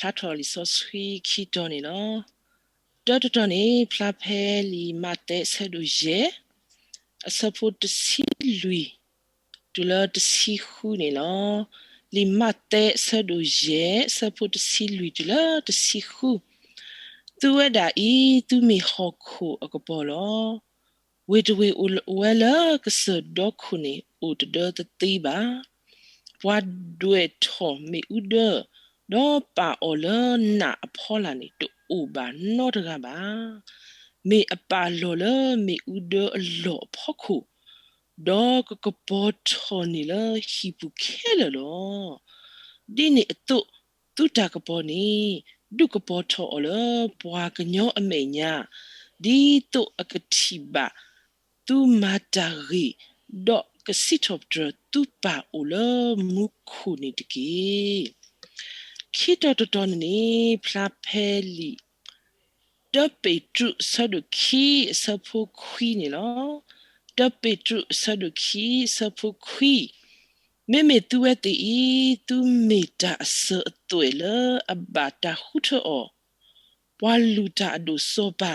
ပကဖးထီၣ်လံာ်စီဆှံခံတီၤန့ၣ်လီၤ. တၢတတီၤန့ၣ် ဖျါဖဲလံာ်မးသဲအဆၢဒိၣ်ယဲၢ် အဆၢဖိတဆံလွံၢ် တုၤလၢတဆံဃုန့ၣ်လီၤ. လံာ်မးသဲအဆၢဒိၣ်ယဲၢ် အဆၢဖိတဆံလွံၢ်တုၤလၢတဆံဃု, သုဝဲဒၣ်အံၤ သုမ့ၢ်ဟီၣ်ခိၣ်အကပီၤလီၤ. ဝ့ၢ်တဝ့ၢ်အိၣ်ဝဲလၢကစၢၢ်ဒီခိၣ်န့ၣ် အိၣ်တဒၢတသ့ဘၣ်. ပှၤဒွဲၣ်ထီၣ်မ့ၣ်အူဒၢ ဒီးပာ်အီၤလၢနးအဖီလာ်န့ၣ် တအိၣ်ဘၣ်နီတဂၤဘၣ်. မ့ၢ်အပာ်လီၤလၢမ့ၣ်အူဒၢအလီၢ်အဖီခိၣ်, ဒီးကကပီၤထီၣ်န့ၢ်လၢဟံၣ်ပူၤခဲလၢာ်လီၤ. ဒ်န့ၣ်အသိး သုတၢ်ကပီၤန့ၣ် ဒုးကပီၤထီၣ်အီၤလၢပှၤကညီအမဲာ်ညါ, ဒ်သိးအကထံၣ်ဘၣ်သုမၤတၢ်ဂ့ၤ, ဒီးကစံးထီၣ်ပတြၢၤသုပၢ်အိၣ်လၢမူခိၣ်န့ၣ်တက့ၢ်. ခံတီၤတတီၤန့ၣ်န့ၣ် ဖျါဖဲလံာ် တၢပ့းတရူးအဆၢဒိၣ်ခံ အဆၢဖိခွံန့ၣ်လီၤ. တၢပ့းတရူးအဆၢဒိၣ်ခံ အဆၢဖိခွံ, မ့မ့ၢ်သုဝဲသ့ၣ်အံၤ သုမ့ၢ်တၢ်အစၢၤအသွဲၣ်လၢအဘၣ်တၢ်ဃုထၢအီၤ, ပှၤလုၢ်တၢ်အဒိၣ်စီၤပၤ,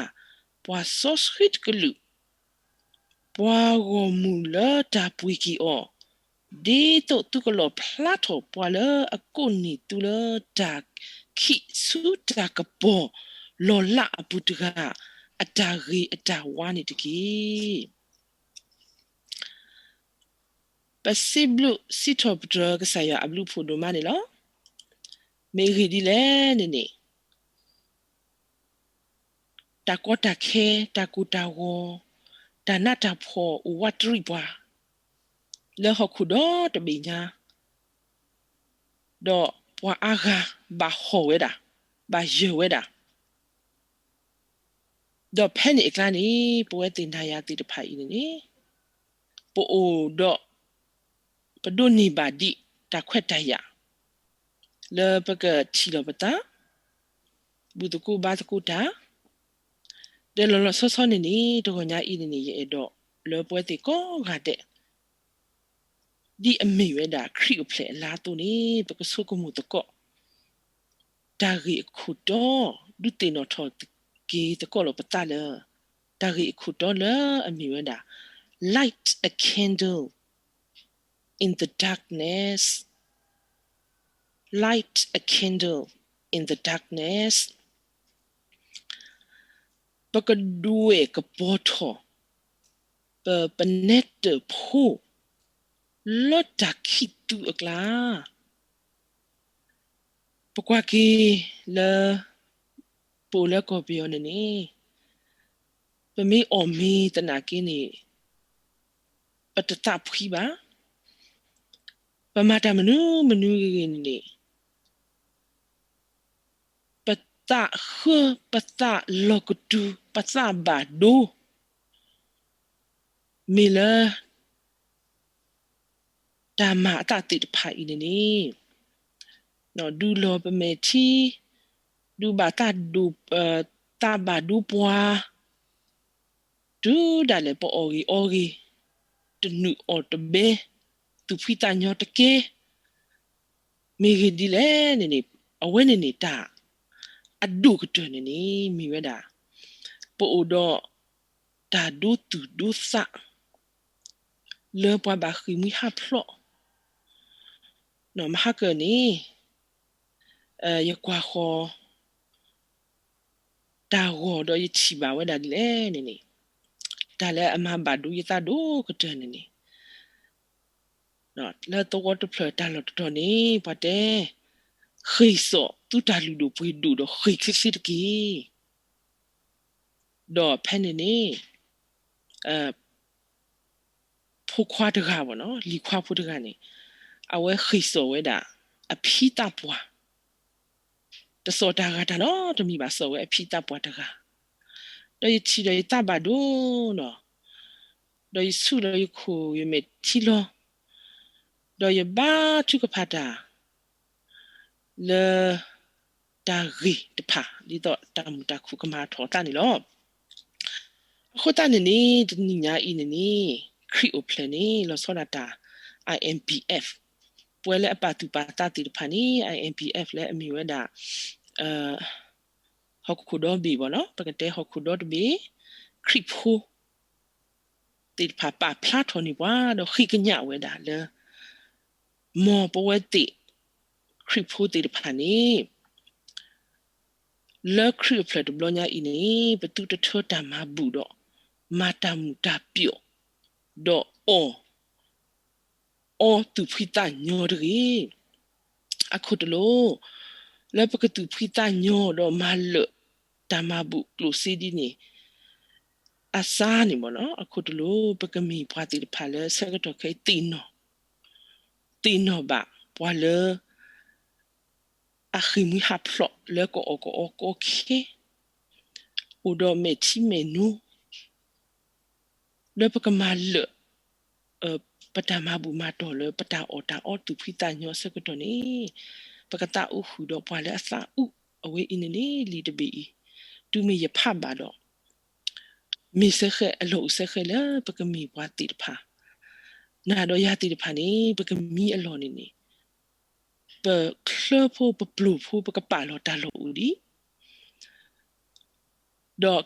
ပှၤစီဆှံတကလုာ်, ပှၤဂီၢ်မုၢ်လၢတၢ်ပှ့ၤက့ၤအီၤ, ဒ်သိးသုကလီၣ်ဖျါထီၣ်ပှၤလၢအကိးန့ၢ်သုလၢတၢ်ခံးဆူတၢ်ကပီၤလီၤလးအပူၤတဂၤ အတၢ်ဂ့ၤအတၢ်ဝါန့ၣ်တက့ၢ်. ပစံးဘျုးစံးထီၣ်ပတြၢၤကစၢ်ယွၤအဘျုးအဖှိၣ်ဒိၣ်မးန့ၣ်လီၤ. မ့ၢ်ဂ့ၢ်ဒ်လဲၣ်န့ၣ်န့ၣ် တၢ်ကီတၢ်ခဲ တၢ်ကိၢ်တၢ်ဂီၤ တၢ်နးတၢ်ဖှီၣ်အိၣ်ဝးတရံးပှၤ လၢဟီၣ်ခိၣ်ဒီတဘ့ၣ်ညါ, ဒီးပှၤအါဂၤဘၣ်ဟီၣ်ဝဲဒၣ်, ဘၣ်ယၢၤဝဲဒၣ်, ဒီးဖဲန့ၣ်အကျါန့ၣ် ပဝဲသ့ၣ်နၤယၤသ့ၣ်တဖၣ်အံၤန့ၣ်န့ၣ် ပအိၣ်ဒီး ပဒိးန့ၢ်ဘၣ်ဒံးတၢ်ခွဲးတၢ်ယာ် လၢပကထံၣ်လီၤပသး ဘူၣ်သကိးဘါသကိးတၢ်, ဒီးလီၤလီၤဆီဆီန့ၣ်န့ၣ် တဂီၤညါအံၤန့ၣ်န့ၣ် ယအဲၣ်ဒိးလၢပဝဲသ့ၣ်ကိးဂၤဒဲး ဒ်အမ့ၢ်ဝဲဒၣ်ခရံာ်အိၣ်ဖျဲၣ်အလါအသိးန့ၣ် ပကဆိကမိၣ်သကိး တၢ်ဂ့ၢ်အခိၣ်တီ, ဒုးသ့ၣ်နီၣ်ထီၣ်က့ၤသကိးလီၤပသးလၢ တၢ်ဂ့ၢ်အခိၣ်တီလၢအမ့ၢ်ဝဲဒၣ် Light a candle in the darkness, light a candle in the darkness. ပကဒွဲၣ်ကပီၤထီၣ် ပပနဲတၢၢ်ဖိ လၢတၢ်ခံးသူအကျါ, ပကွၢ်က့ၤလၢ ပအိၣ်လၢကီၢ်ပယီၤန့ၣ်န့ၣ် ပမ့ၢ်အီၣ်မ့ၤသနာ်က့န့ၣ် ပတသးဖှံဘၣ်. ပမၤတၢ်မနုၤမနုၤဂ့ၤဂ့ၤန့ၣ်န့ၣ် ပသးဃၢ ပသးလီၤကတူၤ ပသးဘၣ်ဒိ မ့ၢ်လၢ တၢ်မၤအသးသ့ၣ်တဖၣ်အံၤန့ၣ်န့ၣ် ဒုးလီၤပမဲာ်ထံ, ဒုးဘၣ်သးဒိ, သးဘၣ်ဒိပှၤ, တုၤဒၣ်လဲာ်ပအီၣ်ဂ့ၤအီဂ့ၤ, တနုာ်အီၣ်တဘဲ, သူၣ်ဖှံသးညီတကဲ, မ့ၢ်ဂ့ၢ်ဒ်လဲၣ်န့ၣ်န့ၣ် အဝဲန့ၣ်န့ၣ်တၢ်အဒိၣ်ကတၢၢ်န့ၣ်န့ၣ် မ့ၢ်ဝဲဒၣ် ပအိၣ်ဒီး တၢ်ဒိသူၣ်ဒိသး လၢပှၤဘၣ်ဃ့ၢ်မှံဟးဖျိး, မဟါကၢန့ၣ် ယကွၢ်ဃီၤ တၢ်ဂီၤဒီးယထံၣ်ဘၣ်ဝဲဒၣ်ဒ်လဲၣ်န့ၣ်န့ၣ် တၢ်လၢအမၤဘၣ်ဒိယသးဒိၣ်ကတၢၢ်န့ၣ်န့ၣ် လၢသဝီတဖျၢၣ်တၢ်လီၢ်တတီၤန့ၣ် ပှၤတဲ ဃ့ၢ်စိာ်သုတၢ်လုၢ်ဒိၣ်ပှ့ၤဒိၣ်ဒီးဃ့ၢ်ချ့ချ့တက့ၢ်. ဒီးဖဲန့ၣ်န့ၣ် ဖိခွါတဂၤဘၣ်နီၤ လံၤခွါဖိတဂၤန့ၣ် အဝဲဃ့ၢ်စိာ်ဝဲဒၣ် အဖံသးပှၢ်, တစိာ်တၢ်ဂၤတၢ်နီတမံၤဘၣ် စိာ်ဝဲအဖံသးပှၢ်တဂၤ, ဒီးယထံၣ်ဒီးယသးဘၣ်ဒိနီၤ, ဒီးယဆူၣ်လီၤယခိၣ်ယမဲာ်ထံလီၤ, ဒီးယဘါထုကဖၣ်တၢ် လၢ တၢ်ဂ့ၢ်တဖၣ် ဒ်သိးတၢ်မုာ်တၢ်ခုၣ်ကမၤထီၣ်အသးန့ၣ်လီၤ. အဃိသတးန့ၣ်န့ၣ် တနံၤညါအံၤန့ၣ်န့ၣ် ခရံာ်အိၣ်ဖျဲၣ်န့ၣ် လီၤဆီဒၣ်တၢ် I M P F, ပဝဲလၢအပာ်သူၣ်ပာ်သးသ့ၣ်တဖၣ်န့ၣ် I M P F လၢအမ့ၢ်ဝဲဒၣ် ဟီၣ်ခိၣ်ဒီဘ့ၣ်ဘၣ်နီၤ, ပကတဲဟီၣ်ခိၣ်ဒီတဘ့ၣ်, ခရံာ်ဖိသ့ၣ်တဖၣ်ပာ်ဖျါထီၣ်န့ၢ်ပှၤ ဒီးဃ့ကညးဝဲဒၣ်လၢ မ်ပဝဲသ့ၣ် ခရံာ်ဖိသ့ၣ်တဖၣ်န့ၣ် လၢခရံာ်အိၣ်ဖျဲၣ်တဘျီညါအံၤန့ၣ် ပသုတထၢတၢ်မၤဘူၣ်ဒီး မၤတၢ်မုာ်တၢ်ပျီၣ်, ဒီးအီၣ် အီသူၣ်ဖှံသးညီတဂ့ၤ. အခိၣ်တလိၤ, လၢပကသူၣ်ဖှံသးညီဒီးမၤလၢာ်တၢ်မၤဘူၣ်ကျိၣ်စ့ဒ်န့ၣ် အစါန့ၣ်ဘၣ်နီၤ, အခိၣ်တလိၤ ပကမ့ၢ်ပှၤသ့ၣ်တဖၣ်လၢဆၢကတီၢ်ခဲအံၤသ့ၣ်နီၣ်, သ့ၣ်နီၣ်ဘၣ်ပှၤလၢ အဃ့ၢ်မှံဟးဖျိးလၢကအီၣ်ကအီကီခဲ, အိၣ်ဒီးမဲာ်ထံမဲာ်နိ လၢပကမၤလၢာ် ပတၢ်မၤဘူၣ်မၤတီၢ်လၢပတၢ်အီၣ်တၢ်အီသူၣ်ဖှံသးညီအဆၢကတီၢ်န့ၣ်, ပကသးအိၣ်ဃုာ်ဒီးပှၤလၢအသးအုးအဝဲအံၤန့ၣ်န့ၣ် လံာ်တဘ့ၣ်အံၤ, တုၤမ့ၢ်ယဖးဘၣ်ဒီး မ့ၢ်စဲဃဲးအလီၢ်အိၣ်စဲဃဲးလၢပကမ့ၢ်ပှၤသ့ၣ်တဖၣ်, နၤဒီးယၤသ့ၣ်တဖၣ်န့ၣ် ပကမံအလီၢ်န့ၣ်န့ၣ် ပချၢဖိပပျိာ်ဖိ ပကပာ်လီၤတၢ်လီၢ်အိၣ်ဒံး, ဒီး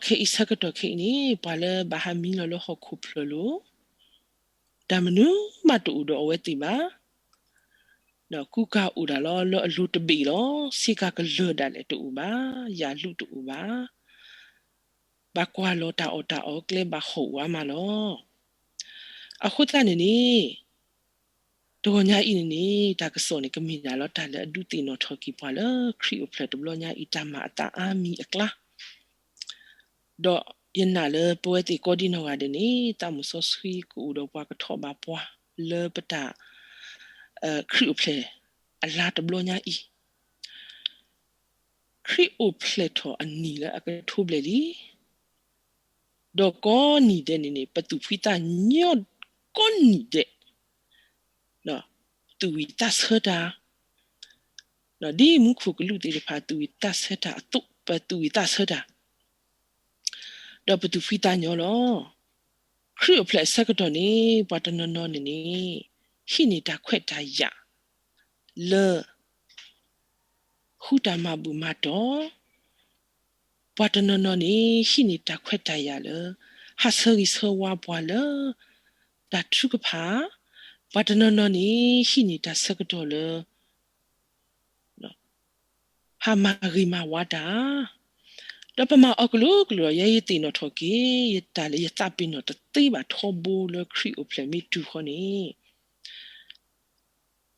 ခဲအံၤဆၢကတီၢ်ခဲအံၤန့ၣ် ပှၤလၢဘၣ်ဟးမံလီၤလၢဟီၣ်ခိၣ်ဖျၢၣ်လီၤ, တၢ်မနုၤမးတအိၣ်ဒီးအဝဲသ့ၣ်ဘၣ်, ဒီးကူကၤအိၣ်ဒၣ်လီၤလၢအလိၤတဘ့ၣ်လီၤ, ဆ့ကၤကလၢၢ်ဒၣ်လဲာ်တအိၣ်ဘၣ်, ယၣ်လူးတအိၣ်ဘၣ်, ဘၣ်ကွၢ်လီၤတၢ်အီၣ်တၢ်အီကျဲဘၣ်ဟီၣ်ဝါမးလီၤ. အဃိသတးန့ၣ်န့ၣ် တဂီၤညါအံၤန့ၣ်န့ၣ် တၢ်ကစီၣ်န့ၣ် ကမ့ၢ်ဒၣ်လီၤတၢ်လၢအဒုးသ့ၣ်နီၣ်ထီၣ်က့ၤပှၤလၢခရံာ်အိၣ်ဖျဲၣ်တဘျီညါအံၤ တၢ်မၤအသးအါမံၤအကျါ, ဒီးယနာ်လၢပဝဲသ့ၣ်ကိးဒံနီၢ်ဂၤဒဲးန့ၣ် သးမုၢ်စီဆှံကအိၣ်ဒီးပှၤ ကထီၣ်ဘၣ်ပှၤလၢပတၢ် ခရံာ်အိၣ်ဖျဲၣ်အလါတဘျီညါအံၤ, ခရံာ်အိၣ်ဖျဲၣ်ထီၣ်အနံၣ်လၢအကထိဘျဲၣ်လံ, ဒီးကိးနံၤဒဲးန့ၣ်န့ၣ် ပသူၣ်ဖှံသးညီကိးနံၤဒဲး, သူၣ်ဝံၣ်သးဆၢတၢ်, ဒ်မူခိၣ်ကလူးသ့ၣ်တဖၣ်သူၣ်ဝံၣ်သးဆၢတၢ်အသိး ပသူၣ်ဝံၣ်သးဆၢတၢ်, ဒီးပသူၣ်ဖှံသးညီလီၤ. ခရံာ်အိၣ်ဖျဲၣ်အဆၢကတီၢ်န့ၣ် ပှၤတနီၤနီၤန့ၣ်န့ၣ် ဟံးန့ၢ်တၢ်ခွဲးတၢ်ယာ်လၢ ဃုတၢ်မၤဘူၣ်မၤတီၢ်, ပှၤတနီၤနီၤန့ၣ် ဟံးန့ၢ်တၢ်ခွဲးတၢ်ယာ်လၢ ဟးဆၢဂ့ၤဆၢဝါပှၤလၢ တၢ်ထုကဖၣ်, ပှၤတနီၤနီၤန့ၣ် ဟံးန့ၢ်တၢ်ဆၢကတီၢ်လၢ ဟးမၤဂ့ၤမၤဝါတၢ်, ဒီးပမၤအီၤကလုာ်ကလုာ်ဒီး ယဲယသ့ၣ်နီၣ်ထီၣ်က့ၤ ယတၢ်လၢယသးပ့ၤနီၣ်တသ့ဘၣ်ထီဘိလၢခရံာ်အိၣ်ဖျဲၣ်မ့ၢ်တုၤဃီန့ၣ်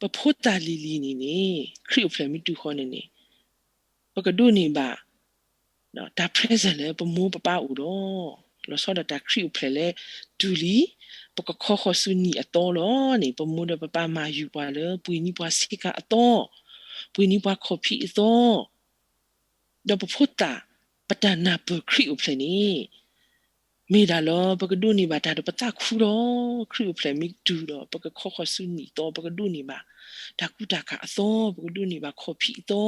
ပဖိသၣ်လံၤလံၤန့ၣ်န့ၣ် ခရံာ်အိၣ်ဖျဲၣ်မ့ၢ်တုၤဃီန့ၣ်န့ၣ် ပကဒိးန့ၢ်ဘၣ် တၢ် present လၢပမိၢ်ပပၢ်အိၣ်ဒီး လီၤဆီဒၣ်တၢ်ခရံာ်အိၣ်ဖျဲၣ်လၢတုၤလံ ပကခီဃီၤဆူနံၣ်အသီလီၤန့ၣ် ပမိၢ်ဒီးပပၢ်မၤယူၤပှၤလၢ ပှ့ၤန့ၢ်ပှၤဆ့ကၤအသီ, ပှ့ၤန့ၢ်ပှၤခီၣ်ဖံးအသီ, ဒီးပဖိသၣ် ပတၢ်နၢ်ပၢၢ်ခရံာ်အိၣ်ဖျဲၣ်န့ၣ် မ့ၢ်ဒၣ်လီၤ ပကဒိးန့ၢ်ဘၣ်တၢ်ဒီးပသးခုလီၤ. ခရံာ်အိၣ်ဖျဲၣ်မ့ၢ်တုၤဒီး ပကခီဃီၤဆူနံၣ်သီ ပကဒိးန့ၢ်ဘၣ် တၢ်ကူတၢ်ကၤအသီ, ပကဒိးန့ၢ်ဘၣ်ခီၣ်ဖံးအသီ.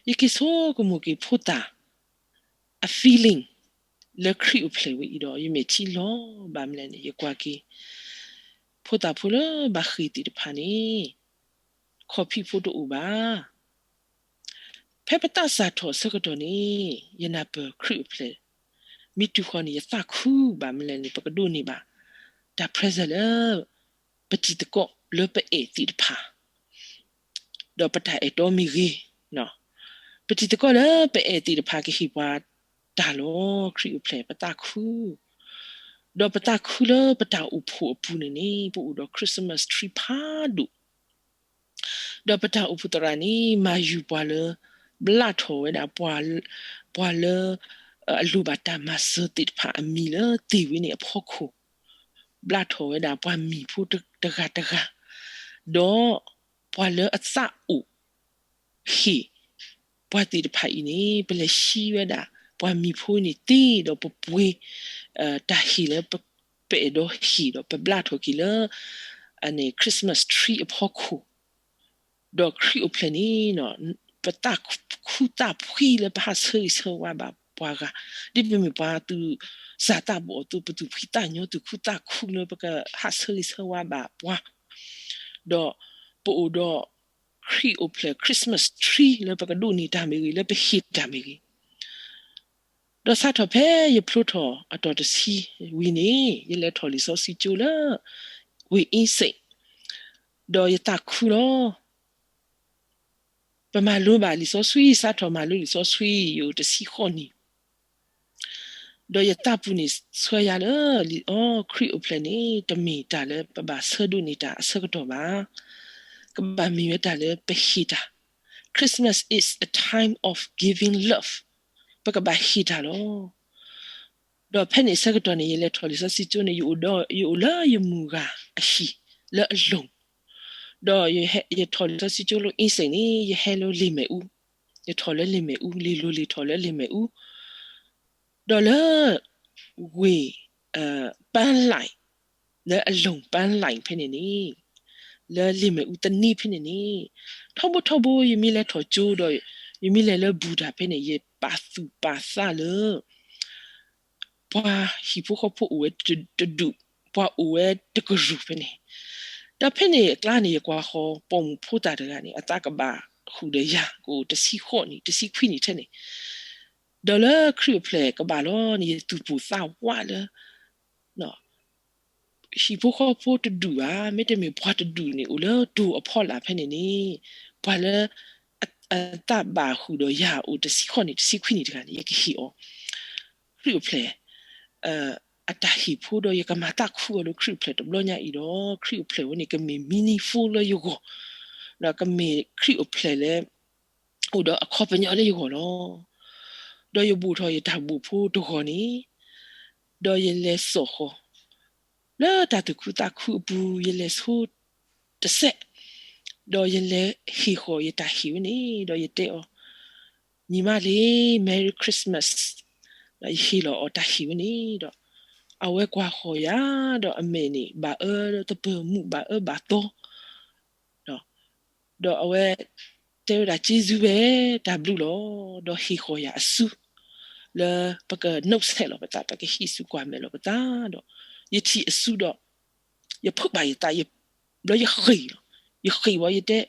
ယက့ၤဆိကမိၣ်က့ၤဖိသၣ် အ feeling လၢခရံာ်အိၣ်ဖျဲၣ်ဝဲအံၤဒီး ယမဲာ်ထံလီၤဘၣ်မနုၤလဲၣ်န့ၣ် ယကွၢ်က့ၤ ဖိသၣ်ဖိလၢဘၣ်ဃ့ၢ်သ့ၣ်တဖၣ်န့ၣ် ခီၣ်ဖံးဖိတအိၣ်ဘၣ်. ဖဲပသးစၢ်ထီၣ်အဆၢကတီၢ်န့ၣ် ယနၢ်ပၢၢ်ခရံာ်အိၣ်ဖျဲၣ် မ့ၢ်တုၤဃီန့ၣ် ယသးခုဘၣ်မနုၤလဲၣ်န့ၣ် ပကဒိးန့ၢ်ဘၣ် တၢ် present လၢ ပတံၤသကိးလၢပအဲၣ်သ့ၣ်တဖၣ် ဒီးပတၢ်အဲၣ်တီမ့ၢ်ဂ့ၤ, ပတံၤသကိးလၢပအဲၣ်သ့ၣ်တဖၣ်ကဟ့ၣ်ပှၤတၢ်လီၤ. ခရံာ်အိၣ်ဖျဲၣ်ပသးခု, ဒီးပသးခုလၢပတၢ်အိၣ်ဖှိၣ်အပူၤန့ၣ်န့ၣ် ပအိၣ်ဒီး Christmas tree ဖးဒိၣ် ဒီးပတၢ်အိၣ်ဖှိၣ်သရၣ်န့ၣ် မၤယူၤပှၤလၢ ဘျးထီၣ်ဝဲဒၣ် ပှၤလၢ အလိၣ်ဘၣ်တၢ်မၤစၢၤသ့ၣ်တဖၣ်အမံၤလၢသ့ၣ်ဝဲန့ၣ်အဖီခိၣ်, ဘျးထီၣ်ဝဲဒၣ်ပှၤမံၤဖိတဂၤတဂၤ, ဒီးပှၤလၢအသးအိၣ် ဟ့ၣ် ပှၤသ့ၣ်တဖၣ်အံၤန့ၣ် ပလဲၤဟံးဝဲဒၣ် ပှၤမံၤဖိန့ၣ်သ့ဒီးပပှ့ၤ တၢ်ဟ့ၣ်လၢ ပအဲၣ်ဒိးဟ့ၣ်ဒီးပဘျးထီၣ်က့ၤလၢ Christmas tree အဖီခိၣ်, ဒီးခရံာ်အိၣ်ဖျဲၣ်န့ၣ် ပသးခူသးဖှံလၢပဟးဆၢဂ့ၤဆၢဝါဘၣ်ပှၤဂၤ, ဒ်ပမ့ၢ်ပှၤသူၣ်စၢ်သးဘီၣ်အသိး ပသူၣ်ဖှံသးညီ သူၣ်ခူသးခူလၢပကဟးဆၢဂ့ၤဆၢဝါဘၣ်ပှၤ, ဒီးပအိၣ်ဒီး ခရံာ်အိၣ်ဖျဲၣ် Christmas tree လၢပကဒိးန့ၢ်တၢ်မ့ၢ်ဂ့ၤ လၢပဟ့ၣ်တၢ်မ့ၢ်ဂ့ၤ, ဒီးစးထီၣ်ဖဲယဖျိထီၣ်အတီၢ်တဆံဝံၤန့ၣ် ယလဲၤထီၣ်လံာ်စီဆှံကၠိလၢ ဝ့ၢ်အ့စ့ၣ်, ဒီးယသးခုလီၤ. ပမၤလိဘၣ်လံာ်စီဆှံ စးထီၣ်မၤလိလံာ်စီဆှံ ယအိၣ်တဆံဃိးနံၣ်, ဒီးယသးပူၤန့ၣ်ဆှၢယၤလၢ လံာ်အီ ခရံာ်အိၣ်ဖျဲၣ်န့ၣ် တမ့ၢ်တၢ်လၢပဘၣ်ဆၢဒိးန့ၢ်တၢ်အဆၢကတီၢ်ဘၣ်, ကဘၣ်မ့ၢ်ဝဲတၢ်လၢပဟ့ၣ်တၢ်, Christmas is a time of giving love, ပကဘၣ်ဟ့ၣ်တၢ်လီၤ. ဒီးဖဲန့ၣ်အဆၢကတီၢ်န့ၣ် ယလဲၤထီၣ်လံာ်စီဆှံကၠိန့ၣ် ယအိၣ်ဒီး ယအိၣ်လၢယမုၢ်ဂၤအဟံၣ်လၢအလိၤ, ဒီးယထီၣ်လံာ်စီဆှံကၠိလၢအ့စ့ၣ်န့ၣ် ယဟဲလၢလ့ၣ်မ့ၣ်အူ, ယထီၣ်လၢလ့ၣ်မ့ၣ်အူ, လ့ၣ်လိၤလ့ၣ်ထီၣ်လၢလ့ၣ်မ့ၣ်အူ, ဒီးလၢ ဝ့ၢ် ပၢလၢ်, လၢအလိၤပၢလၢ်ဖဲန့ၣ်န့ၣ်, လၢလ့ၣ်မ့ၣ်အူသနံးဖဲန့ၣ်န့ၣ်, ထီဘိထီဘိ ယမ့ၢ်လဲၤထီၣ်ကၠိဒီး ယမ့ၢ်လဲၤလၢဘူၣ်တၢ်ဖဲန့ၣ် ယပာ်သူၣ်ပာ်သးလၢ ပှၤဟံၣ်ဖိဃီဖိအိၣ်ဝဲတဒူၣ်, ပှၤအိၣ်ဝဲတကရူၢ်ဖဲန့ၣ်, ဒီးဖဲန့ၣ်အကျါန့ၣ် ယကွၢ်ဃီၤပိာ်မုၣ်ဖိသၣ်တဂၤန့ၣ် အသးကဘၣ်ဃုာ်ဒီးယၤ ကအိၣ်တဆံဃိးနံၣ် တဆံခွံနံၣ်ထဲန့ၣ်, ဒီးလၢခရံာ်အိၣ်ဖျဲၣ်ကဘၣ်လီၤန့ၣ် ယသူၣ်ပိၢ်သးဝးလၢ ဟံၣ်ဖိဃီဖိတဒူၣ်ဧါ, မ့တမ့ၢ်ပှၤတဒူၣ်န့ၣ် အိၣ်လၢတိၤအဖီလာ်ဖဲန့ၣ်န့ၣ်, ပှၤလၢ အသးဘၣ်ဃုာ်ဒီးယၤအိၣ်တဆံဃိးနံၣ် တဆံခွံနံၣ်တဂၤန့ၣ် ယကဟ့ၣ်အီၤ ခရံာ်အိၣ်ဖျဲၣ် အတၢ်ဟ့ၣ်ဖိဒီး ယကမၤသးခုအီၤလၢခရံာ်အိၣ်ဖျဲၣ်တဘျီညါအံၤဒီး ခရံာ်အိၣ်ဖျဲၣ်ဝဲန့ၣ် ကမ့ၢ် meaningful လၢယဂီၢ်, ဒီးကမ့ၢ်ခရံာ်အိၣ်ဖျဲၣ်လၢ အိၣ်ဒီးအခီပညီလၢယဂီၢ်လီၤ. ဒီးယဘိၣ်ထီၣ်ယတၢ်ဘိၣ်ဖိတဂီၤန့ၣ်, ဒီးယလဲၤစိာ်ဃီၤ လၢတၢ်သူၣ်ခုသးခုအပူၤ ယလဲၤဆိတစဲး, ဒီးယလဲၤဟ့ၣ်ဃီၤယတၢ်ဟ့ၣ်ဝဲန့ၣ်, ဒီးယတဲအီၤ, ညီမလေး, Merry Christmas, ဒီးယဟ့ၣ်လီၤအီၤတၢ်ဟ့ၣ်ဝဲန့ၣ်ဒီး, အဝဲကွၢ်ဃီၤယၤ, ဒီးအမဲာ်န့ၣ် ဘၣ်အၢသပၢၤမုၢ် ဘၣ်အၢဘၣ်သီ ဒီးအဝဲတဲဝဲဒၣ် ကျေးဇူးပဲ, တၢ်ဘျုးလီၤ, ဒီးဟ့ၣ်ဃီၤယၤအစု လၢပက နှုတ်ဆက် လီၤပသး, ပကဟံးစုကွၢ်မဲာ်လီၤပသးဒီး, ယထံၣ်အစုဒီး ယဖုးဘၣ်ယသး, ဘျီယဃ့ၢ်လီၤ, ယဃ့ၢ်ဝံၤယတဲ,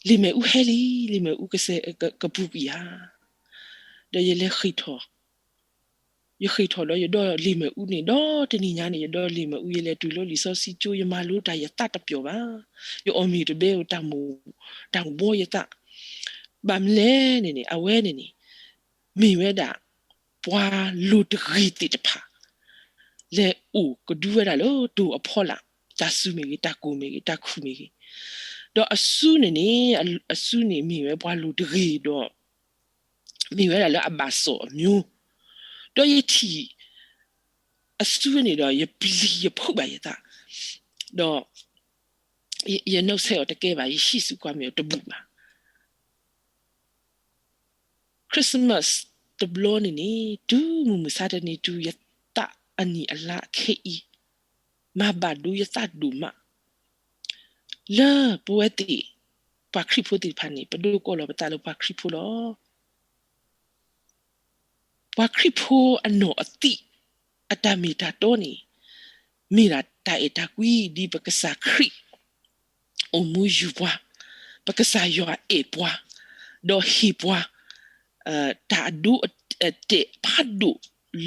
လ့ၣ်မ့ၣ်အူဟဲလံ, လ့ၣ်မ့ၣ်အူကစဲးကပူၤကွံာ်ဧါ, ဒီးယလဲၤဃ့ၢ်ထီၣ် ယဃ့ၢ်ထီၣ်ဒီးယဒီလ့ၣ်မ့ၣ်အူန့ၣ်, ဒီးတနံၤညါန့ၣ် ယဒီလ့ၣ်မ့ၣ်အူ ယလဲၤတုၤလၢလံာ်စီဆှံကၠိ ယမၤလိတၢ်ယသးတပျီၤဘၣ်, ယအီၣ်မ့ၤတဘဲဧိၤ တၢ်မိၣ်တၢ်ဘှီယသး, ဘၣ်မနုၤလဲၣ်န့ၣ်န့ၣ် အဝဲန့ၣ်န့ၣ် မ့ၢ်ဝဲဒၣ် ပှၤလိၤတဂ့ၤသ့ၣ်တဖၣ် လဲၤအိၣ်ကဒုဝဲဒၣ်လၢတိၤအဖီလာ်, တၢ်စူၤမ့ၢ်ဂ့ၤ, တၢ်ကိၢ်မ့ၢ်ဂ့ၤ, တၢ်ခူၣ်မ့ၢ်ဂ့ၤ, ဒီးအစုန့ၣ်န့ၣ်, အစုန့ၣ်မ့ၢ်ဝဲပှၤလိၤတဂ့ၤဒီး မ့ၢ်ဝဲဒၣ်လၢအဘၣ်စီၣ်အမျိုး, ဒီးယထံၣ်အစုန့ၣ်ဒီး ယပျံၤယဖုးဘၣ်ယသး, ဒီးယ နှုတ်ဆက် အီၤတကဲဘၣ်, ယဟံးစုကွၢ်မဲာ်အီၤတဘူၣ်ဘၣ်. Christmas တဘျီန့ၣ်န့ၣ် တုၤမုၢ်မဆါတနံၤ တုၤယသးအနံၣ်အလါအခဲအံၤ, မၤဘၣ်ဒိယသးဒိၣ်မး လၢပဝဲသ့ၣ် ပှၤခရံာ်ဖိသ့ၣ်တဖၣ်န့ၣ် ပဒိကီၢ်လီၤပသးလၢပှၤခရံာ်ဖိလီၤ. ပှၤခရံာ်ဖိအနီၢ်အသံၣ် အတၢ်မ့ၢ်တၢ်တီန့ၣ် မ့ၢ်ဒၣ်တၢ်အဲၣ်တၢ်ကွံ ဒ်ပကစၢ်ခရံာ် အိၣ်မူယူၤပှၤ, ပကစၢ်ယွၤအဲၣ်ပှၤ, ဒီးဟ့ၣ်ပှၤ တၢ်အဒိအတဲာ်ဖးဒိၣ်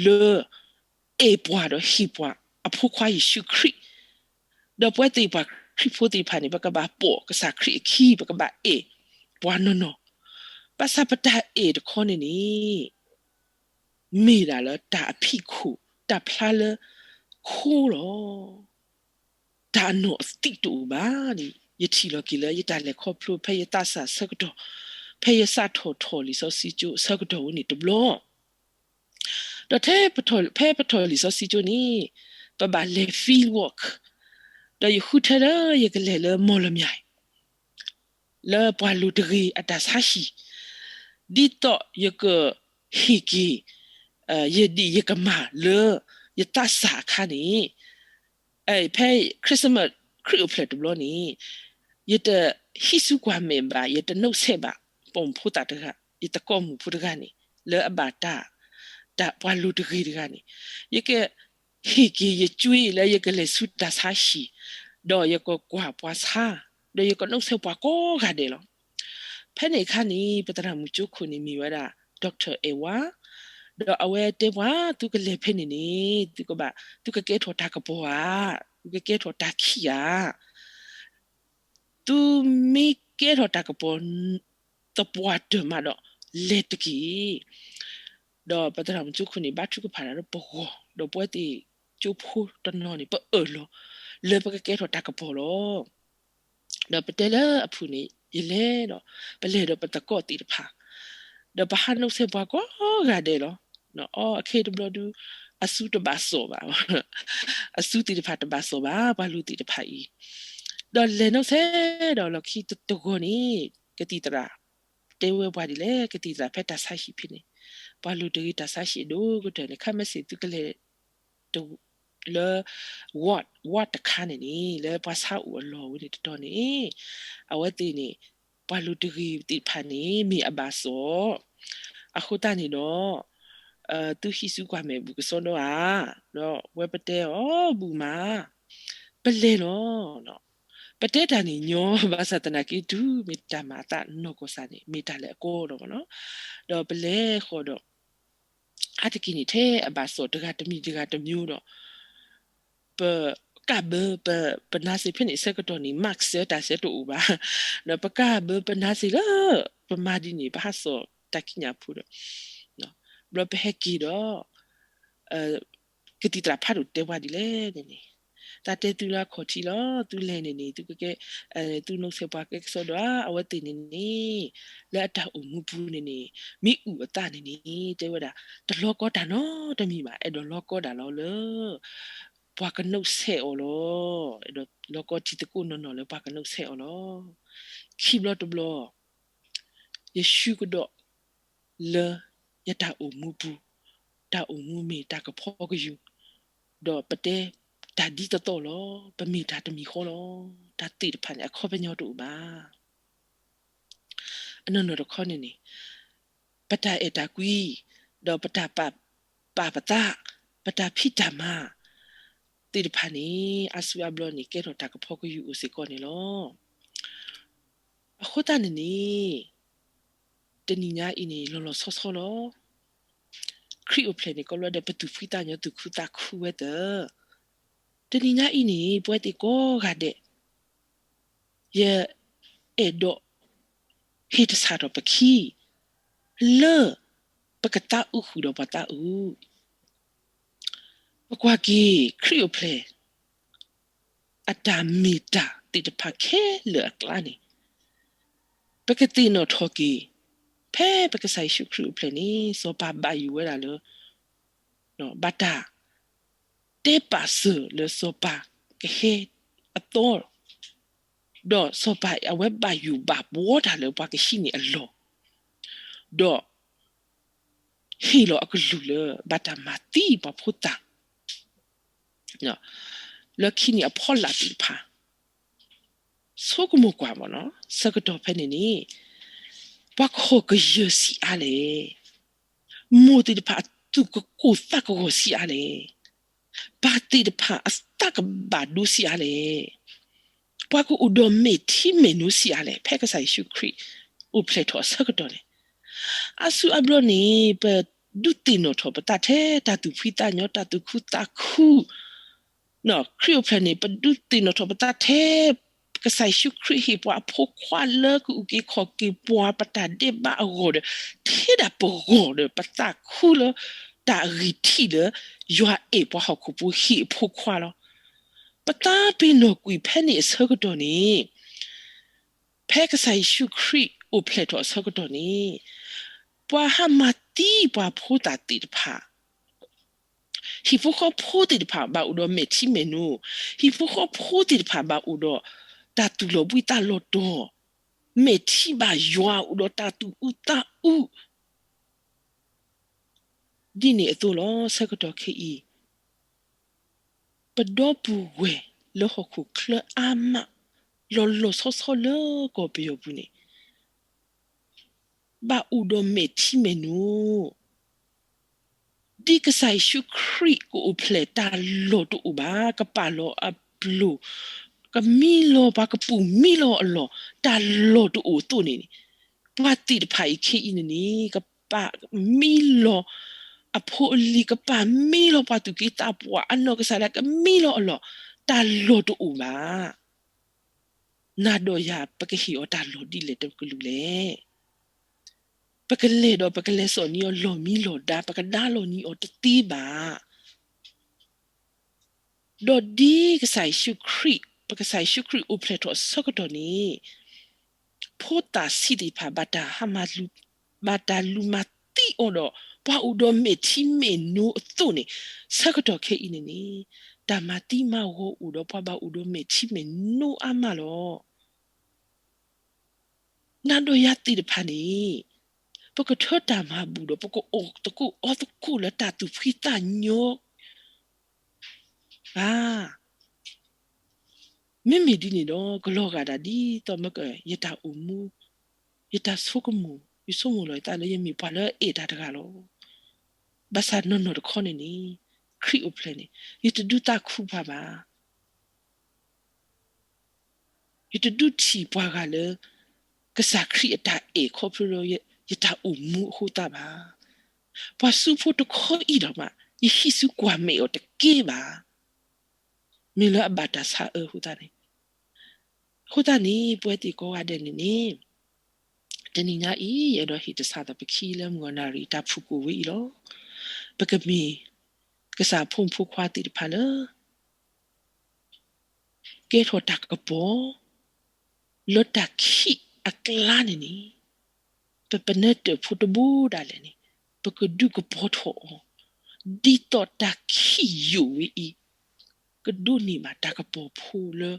လၢ အဲၣ်ပှၤဒီးဟ့ၣ်ပှၤအဖိခွါယ့ၣ်ၡူးခရံာ်, ဒီးပဝဲသ့ၣ်ပှၤခရံာ်ဖိသ့ၣ်တဖၣ်န့ၣ် ပကဘၣ်ပိာ်ကစၢ်ခရံာ်အခံ, ပကဘၣ်အဲၣ်ပှၤနီၢ်နီၢ်, ဘၣ်ဆၣ်ပတၢ်အဲၣ်တခီန့ၣ်န့ၣ် မ့ၢ်ဒၣ်လၢတၢ်အဖံးခိၣ် တၢ်ဖျါလၢခိလီၤ. တၢ်အနီၢ်အသံၣ်တအိၣ်ဘၣ်န့ၣ် ယထံၣ်လီၤက့ၤလၢယတၢ်လဲၤခီဖျိ ဖဲယသးစၢ်ဆၢကတီၢ်, ဖဲယစးထီၣ်ထီၣ်လံာ်စီဆှံကၠိအဆၢကတီၢ်ဝဲန့ၣ်တဘျီ, ဒီးထဲပထီၣ်, ဖဲပထီၣ်လံာ်စီဆှံကၠိန့ၣ် ပဘၣ်လဲၤ field work, ဒီးယဃုထၢလၢယကလဲၤလၢ မော်လမြိုင် လၢပှၤလိၤတဂ့ၤအတၢ်ဆါဟံၣ်, ဒ်သိးယကဟ့ၣ်က့ၤ ယဒံၣ်ယကမၢ်လၢယသးစၢ်အခါန့ၣ်, ဖဲ Christmas ခရံာ်အိၣ်ဖျဲၣ်တဘျီန့ၣ် ယတဟံးစုကွၢ်မဲာ်ဘၣ်, ယတ နှုတ်ဆက် ဘၣ် ပိာ်မုၣ်ဖိသၣ်တဂၤ, ယသကိးမုၣ်ဖိတဂၤန့ၣ် လၢအဘၣ်တၢ်, တၢ်ပှၤလိၤတဂ့ၤတဂၤန့ၣ်, ယကဟ့ၣ်က့ၤယ ကြွေး လၢယကလဲၤဆူတၢ်ဆါဟံၣ်, ဒီးယကကွၢ်ပှၤဆါ ဒီးယကနီၣ်ဆဲးပှၤကိးဂၤဒဲးလီၤ. ဖဲန့ၣ်အခါန့ၣ် ပသရၣ်မုၣ်ကၠိခိၣ်န့ၣ်မ့ၢ်ဝဲဒၣ် doctor အဲၣ်ဝါ, ဒီးအဝဲတဲပှၤ သုကလဲၤဖဲန့ၣ်န့ၣ် သုကဘၣ် သုကကဲထီၣ်တၢ်ကပီၤဧါ, သုကကဲထီၣ်တၢ်ခံးဧါ, သုမ့ၢ်ကဲထီၣ်တၢ်ကပီၤ သပှၢ်တၢၢ်မးဒီး လဲၤတက့ၢ်. ဒီးပသရၣ်မုၣ်ကၠိခိၣ်န့ၣ် ဘါထုကဖၣ်တၢ်ဒီးပဂီၢ်, ဒီးပဝဲသ့ၣ်ကၠိဖိတနီၤန့ၣ် ပအၢၣ်လီၤ လၢပကကဲထီၣ်တၢ်ကပီၤလီၤ. ဒီးပတဲလၢအဖုၣ်န့ၣ် ယလဲၤဒီး ပလဲၤဒီးပသကိးသ့ၣ်တဖၣ်, ဒီးပဟးနီၣ်ဆဲးပှၤကိးဂၤဒဲးလီၤ. အီ အခ့တဘျီဒု အစုတဘၣ်စီၣ်ဘၣ်, အစုသ့ၣ်တဖၣ်တဘၣ်စီၣ်ဘၣ် ပှၤလူၤသ့ၣ်တဖၣ်အံၤ, ဒီးလဲၤနီၣ်ဆဲးဒီးလီၢ်ခံတဂီၤန့ၣ် ကသံၣ်သရၣ် တဲဝဲပှၤဒ်လဲၣ်, ကသံၣ်သရၣ်ဖဲတၢ်ဆါဟံၣ်ဖဲန့ၣ်, ပှၤလူၤတဂ့ၤတၢ်ဆါဟံၣ်အဒိၣ်ကတၢၢ်န့ၣ် ခါမ့ၢ်စ့ၢ်သုကလဲၤ လၢ ward, ward တခါန့ၣ်န့ၣ် လၢပှၤဆါအိၣ်အလီၢ်ဝဲန့ၣ်တတီၤန့ၣ်, အဝဲသ့ၣ်န့ၣ် ပှၤလူၤတဂ့ၤသ့ၣ်တဖၣ်န့ၣ် မ့ၢ်အဘၣ်စီၣ်, အဃိသတးန့ၣ်ဒီး သုဟံးစုကွၢ်မဲာ်ဘူၣ်ကစီဒီဧါ, ဒီးဝဲပတဲအီၤ ဘူၣ်မး, ပလဲၤလီၤ. ပတဲတၢ်န့ၣ်ညီ ဘၣ်ဆၣ်သနာ်က့ တုၤမ့ၢ်တၢ်မၤအသးနီၢ်ကီၢ်စၢ်န့ၣ် မ့ၢ်တၢ်လၢအကီဒီးမ့ၢ်နီၤ, ဒီးပလဲၤဃီၤဒီး အါတက့ၢ်န့ၣ် ထဲအဘၣ်စီၣ်တဂၤတမံၤတဂၤတမံၤဒီး ပကးဘၢ ပ ပနါစ့ၢ်ဖဲန့ၣ်အဆၢကတီၢ်န့ၣ် mask စၢတၢ်စၢတအိၣ်ဘၣ်, ဒီးပကးဘၢပနါစ့ၢ်လၢ ပမၤဒ်န့ၣ် ပဟးစီၣ်တၢ်ခံညၣ်ဖိဒီး ဘျီပဟဲက့ၤဒီး ကသံၣ်သရၣ်ဖးဒိၣ်တဲပှၤဒ်လဲၣ်န့ၣ်န့ၣ်, တၢ်တဲသုလၢအခီၣ်ထံးလီၤ, သုလဲၤန့ၣ်န့ၣ် သုကကဲ သုနီၣ်ဆဲးပှၤကဲကစီဒီဧါ, အဝဲသ့ၣ်န့ၣ်န့ၣ် လၢအတၢ်အိၣ်မူပူၤန့ၣ်န့ၣ် မ့ၢ်အုၣ်အသးန့ၣ်န့ၣ် တဲဝဲဒၣ် တလီၤကီတၢ်နီတမံၤဘၣ်, အဲၣ်ဒိးလီၤကီဒၣ်လီၤလၢ ပှၤကနီၣ်ဆဲးအီၤလီၤ. အဲၣ်ဒိးလီၤကီထံသကိးနီၢ်နီၢ်လၢပှၤကနီၣ်ဆဲးအီၤလီၤ. ခံဘျီတဘျီ ယဆှုကဒီးလၢယတၢ်အိၣ်မူပူၤ, တၢ်အိၣ်မူမ့ၢ်တၢ်ကဖီကယူၤ, ဒီးပတဲတၢ်ဒ်သိးသိးလီၤ, ပမ့ၢ်တၢ်တမံၤဃီလီၤ. တၢ်သ့ၣ်တဖၣ်န့ၣ် အခီပညီတအိၣ်ဘၣ်. အနီၢ်နီၢ်တခီန့ၣ်န့ၣ် ပတၢ်အဲၣ်တၢ်ကွံ, ဒီးပတၢ်ပာ်ပာ်ပသး, ပတၢ်ဖံးတၢ်မၤသ့ၣ်တဖၣ်န့ၣ် အါစုအါဘျီန့ၣ် ကဲထီၣ်တၢ်ကဖီကယူၤအိၣ်စ့ၢ်ကီးန့ၣ်လီၤ. အဃိသတးန့ၣ်န့ၣ် တနံၤညါအံၤန့ၣ် လီၤလီၤဆီဆီလီၤ. ခရံာ်အိၣ်ဖျဲၣ်န့ၣ် ကီးဘျီဒီးပသူၣ်ဖှံသးညီသူၣ်ခုသးခုဝဲသၢ, တနံၤညါအံၤန့ၣ် ပဝဲသ့ၣ်ကိးဂၤဒဲး ယအဲၣ်ဒိးဟ့ၣ်တဆၣ်ထီၣ်ပခံ လၢပကသးအုးဃုာ်ဒီးပှၤသးအုး, ပကွၢ်က့ၤခရံာ်အိၣ်ဖျဲၣ် အတၢ်မ့ၢ်တၢ်သ့ၣ်တဖၣ်ခဲလၢာ်အကျါန့ၣ် ပကသ့ၣ်နီၣ်ထီၣ်က့ၤ ဖဲပကစၢ်ယ့ၣ်ၡူးခရံာ်အိၣ်ဖျဲၣ်န့ၣ် စီၤပၤဘၣ်ယိၣ်ဝဲဒၣ်လၢ ဘၣ်တၢ်တဲပာ်စၢၤလၢစီၤပၤကဟဲအသီ, ဒီးစီၤပၤအဝဲဘၣ်ယိၣ်ဘၣ်ဘှီတၢ်လၢပှၤကဟံးန့ၢ်အလီၢ်, ဒီး ဟ့ၣ်လီၤအကလုၢ်လၢ ဘၣ်တၢ်မၤသံပှၤဖိသၣ် လၢခံန့ၣ်အဖီလာ်သ့ၣ်တဖၣ် ဆိကမိၣ်ကွၢ်မ့ၢ်နီၤ ဆၢကတီၢ်ဖဲန့ၣ်န့ၣ် ပှၤခိၣ်ကယၢၢ်ဆံးအါလဲၣ်, မိၢ်သ့ၣ်တဖၣ်အသူၣ်ကကိၢ်သးကဂီၤဆံးအါလဲၣ်, ပၢ်သ့ၣ်တဖၣ်အသးကဘၣ်ဒိဆံးအါလဲၣ်, ပှၤကအိၣ်ဒီးမဲာ်ထံမဲာ်နိဆံးအါလဲၣ်, ဖဲကစၢ်ယ့ၣ်ၡူးခရံာ်အိၣ်ဖျဲၣ်ထီၣ်အဆၢကတီၢ်န့ၣ် အါစုအါဘျီန့ၣ် ပဒုးသ့ၣ်နီၣ်ထီၣ်ပသးထဲတၢ်သူၣ်ဖှံသးညီ တၢ်သူၣ်ခုသးခု ခရံာ်အိၣ်ဖျဲၣ်န့ၣ် ပဒုးသ့ၣ်နီၣ်ထီၣ်ပသးထဲ ကစၢ်ယ့ၣ်ၡူးခရံာ်ဟ့ၣ်ပှၤအဖိခွါလၢကအုၣ်က့ၤခီၣ်က့ၤပှၤ ပတၢ်ဒဲးဘးအဂီၢ်ဒီး ထဲဒၣ်ပဂီၢ်ဒီး ပသးခုလၢတၢ်ဂံၢ်ထံးလၢ ယွၤအဲၣ်ပှၤဟီၣ်ခိၣ်ဖိဟ့ၣ်အဖိခွါလီၤ. ပသးပ့ၤနီၣ်ကွံာ်ဖဲန့ၣ်အဆၢကတီၢ်န့ၣ် ဖဲကစၢ်ယ့ၣ်ၡူးခရံာ်အိၣ်ဖျဲၣ်ထီၣ်အဆၢကတီၢ်န့ၣ် ပှၤဟးမၤသံပှၤဖိသၣ်သ့ၣ်တဖၣ် ဟံၣ်ဖိဃီဖိသ့ၣ်တဖၣ်ဘၣ်အိၣ်ဒီးမဲာ်ထံမဲာ်နိ, ဟံၣ်ဖိဃီဖိသ့ၣ်တဖၣ်ဘၣ်အိၣ်ဒီးတၢ်သူၣ်လီၤဘှံးသးလီၤတီၤ, မဲာ်ထံဘၣ်ယွၤအိၣ်ဒီးတၢ်သူၣ်အုးသးအုး ဒ်န့ၣ်အသိးလီၤ. ဆၢကတီၢ်ခဲအံၤ ပဒီပုၢ်ဝဲၢ်လၢဟီၣ်ခိၣ်ချၢအါမး လီၤလီၤဆီဆီလၢကီၢ်ပယီၤပူၤန့ၣ် ဘၣ်အိၣ်ဒီးမဲာ်ထံမဲာ်နိ, ဒ်ကစၢ်ယ့ၣ်ၡူးခရံာ်ကအိၣ်ဖျဲၣ်တၢ်လီၢ်တအိၣ်ဘၣ်, ကပာ်လီၤအပျိၢ် ကမံလီၤပှၤကပူၤမံလီၤအလီၢ် တၢ်လီၢ်တအိၣ်အသိးန့ၣ်, ပှၤသ့ၣ်တဖၣ်အံၤခဲအံၤန့ၣ်န့ၣ် ကပာ်မံလီၤအဖိအလံၤ ကပာ်မံလီၤပှၤသူၣ်က့သးပှၢ် အနီၢ်ကစၢ်ဒၣ်ကမံလီၤအလီၢ် တၢ်လီၢ်တအိၣ်ဘၣ်. နၤဒီးယၤ ပကဟ့ၣ်အီၤတၢ်လီၢ်ဒ်လဲၣ်တကလုာ်လဲၣ်. ပကလဲၤဒီးပကလဲၤစိာ်န့ၢ်အီၤလီၢ်မံလီၢ်ဒါ ပကဒါလီၤန့ၢ်အီၤတသ့ဘၣ်. ဒီးဒ်ကစၢ်ယ့ၣ်ၡူးခရံာ် ပကစၢ်ယ့ၣ်ၡူးခရံာ်အိၣ်ဖျဲၣ်ထီၣ်အဆၢကတီၢ်န့ၣ် ဖိသၣ်ဆံးသ့ၣ်တဖၣ် ဘၣ်တၢ်ဟးမၤလူၤ ဘၣ်တၢ်လူၤမၤသံအီၤဒီး ပှၤအိၣ်ဒီးမဲာ်ထံမဲာ်နိအသိးန့ၣ် ဆၢကတီၢ်ခဲအံၤန့ၣ်န့ၣ် တၢ်မၤသံမၤဂီၤအိၣ်ဒီးပှၤဘၣ်အိၣ်ဒီးမဲာ်ထံမဲာ်နိအါမးလီၤ. နၤဒီးယၤသ့ၣ်တဖၣ်န့ၣ် ပကထၢတၢ်မၤဘူၣ်ဒီး ပကအီၣ်သကိးအီသကိးလၢတၢ်သူၣ်ဖှံသးညီဘၣ်. မ့မ့ၢ်ဒ်န့ၣ်ဒီး ကလီၤဂာ်ဒၣ်ဒ်သိးမ့ၢ်က ယတၢ်အိၣ်မူ, ယတၢ်ဆိကမိၣ်, ယဆိကမိၣ်လီၤယသးလၢယမ့ၢ်ပှၤလၢအအဲၣ်တၢ်တဂၤလီၤ. ဘၣ်ဆၣ်နီၢ်နီၢ်တခီန့ၣ်န့ၣ် ခရံာ်အိၣ်ဖျဲၣ်န့ၣ် ယတဒုးသးခုပှၤဘၣ်. ယတဒုးထံၣ်ပှၤဂၤလၢ ကစၢ်ခရံာ်အတၢ်အဲၣ်ခီဖျိလၢယတၢ်အိၣ်မူအဃိသတးဘၣ်. ပှၤစုဖိတခီအံၤဒီးမး ယဟံးစုကွၢ်မဲာ်အီၤတက့ၢ်ဘၣ်. မ့ၢ်လၢအဘၣ်တၢ်ဆါအၢအဃိသတးန့ၣ်, အဃိသတးန့ၣ် ပဝဲသ့ၣ်ကိးဂၤဒဲးန့ၣ်န့ၣ် တနံၤညါအံၤ ယအဲၣ်ဒိးဟ့ၣ်တၢ်ဆၢသးပခံလၢမုၢ်ဂီၤနၣ်ရံၣ်တၢ်ဖုၣ်ကိာ်ဝဲအံၤလီၤ. ပကမ့ၢ်ကစၢ်ဖိမုၣ်ဖိခွါသ့ၣ်တဖၣ်လၢ ကဲထီၣ်တၢ်ကပီၤ လၢတၢ်ခံးအကျါန့ၣ်န့ၣ်, ပပနဲတၢၣ်ဖိတဘိဒၣ်လဲာ်န့ၣ် ပကဒုးကပီၤထီၣ်အီၤ, ဒ်သိးတၢ်ခံးယိာ်ဝဲအံၤ ကဒိးန့ၢ်ဘၣ်တၢ်ကပီၤဖိလၢ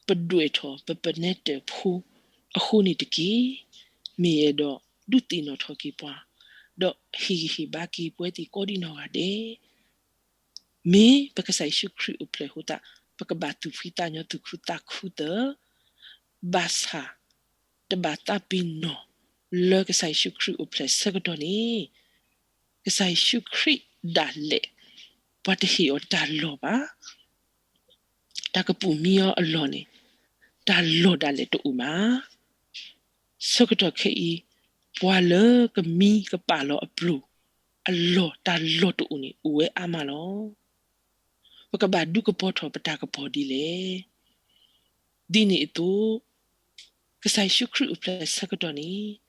ပဒွဲၣ်ထီၣ်ပပနဲတၢၣ်ဖိအဃိန့ၣ်တက့ၢ်. မ့ၢ်အဲၣ်ဒိးဒုးသ့ၣ်နီၣ်ထီၣ်က့ၤပှၤ, ဒီးဟ့ၣ်ဂံၢ်ဟ့ၣ်ဘါက့ၤပဝဲသ့ၣ်ကိးဒံနီၢ်ဂၤဒဲး မ့ၢ်ပကစၢ်ယ့ၣ်ၡူးခရံာ်အိၣ်ဖျဲၣ်အဃိသတး ပကဘၣ်သူၣ်ဖှံသးညီသူၣ်ခုသးခုသၢ, ဘၣ်ဆၣ် တဘၣ်သးပ့ၤနီၣ်လၢကစၢ်ယ့ၣ်ၡူးခရံာ်အိၣ်ဖျဲၣ်ဆၢကတီၢ်န့ၣ်, ကစၢ်ယ့ၣ်ၡူးခရံာ်ဒၣ်လဲာ် ပှၤတဟ့ၣ်အီၤတၢ်လီၢ်ဘၣ်. တၢ်ကပူၤမံအီၤအလီၢ်န့ၣ် တၢ်လီၢ်ဒၣ်လဲာ်တအိၣ်ဘၣ်. ဆၢကတီၢ်ခဲအံၤ ပှၤလၢကမံကပာ်လီၤအပျိၢ်အလီၢ် တၢ်လီၢ်တအိၣ်န့ၣ် အိၣ်ဝဲအါမးလီၤ. ပကဘၣ်ဒုးကပီၤထီၣ်ပတၢ်ကပီၤဒ်လဲၣ်. ဒ်န့ၣ်အသိး ကစၢ်ယ့ၣ်ၡူးခရံာ်အိၣ်ဖျဲၣ်ဆၢကတီၢ်န့ၣ်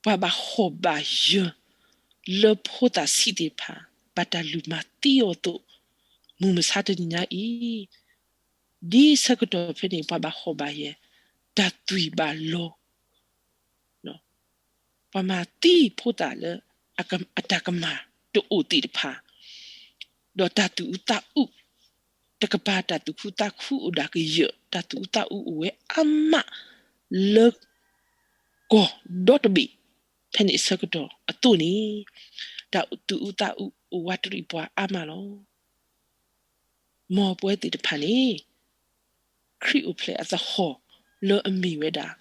ပှၤဘၣ်ဟီၣ်ဘၣ်ယၢၤ လၢဖိသၣ်ဆံးသ့ၣ်တဖၣ် ဘၣ်တၢ်လုၢ်မၤသံအီၤအသိး, မုၢ်မဆါတနံၤညါအံၤ ဒ်ဆၢကတီၢ်ဖဲန့ၣ် ပှၤဘၣ်ဟီၣ်ဘၣ်ယၢၤ တၢ်သွံၣ်ဘၣ်လီၤ ပှၤမၤသံဖိသၣ်လၢ အတၢ်ကမၣ်တအိၣ်သ့ၣ်တဖၣ်, ဒီးတၢ်သူၣ်အုးသးအုး တကပၤ တၢ်သူၣ်ခုသးခုအိၣ်ဒၣ်ကယၢၢ် တၢ်သူၣ်အုးသးအုးအိၣ်ဝဲအါမး လၢ ကီၢ်ဒီတဘ့ၣ် ဖဲန့ၣ်အဆၢကတီၢ်အသိးန့ၣ်, တၢ်သူၣ်အုးသးအုးအိၣ်ဝးတရံးပှၤအါမးလီၤ. မ်ပဝဲသ့ၣ်တဖၣ်န့ၣ် ခရံာ်အိၣ်ဖျဲၣ်အသဟီၣ်လၢအမ့ၢ်ဝဲဒၣ်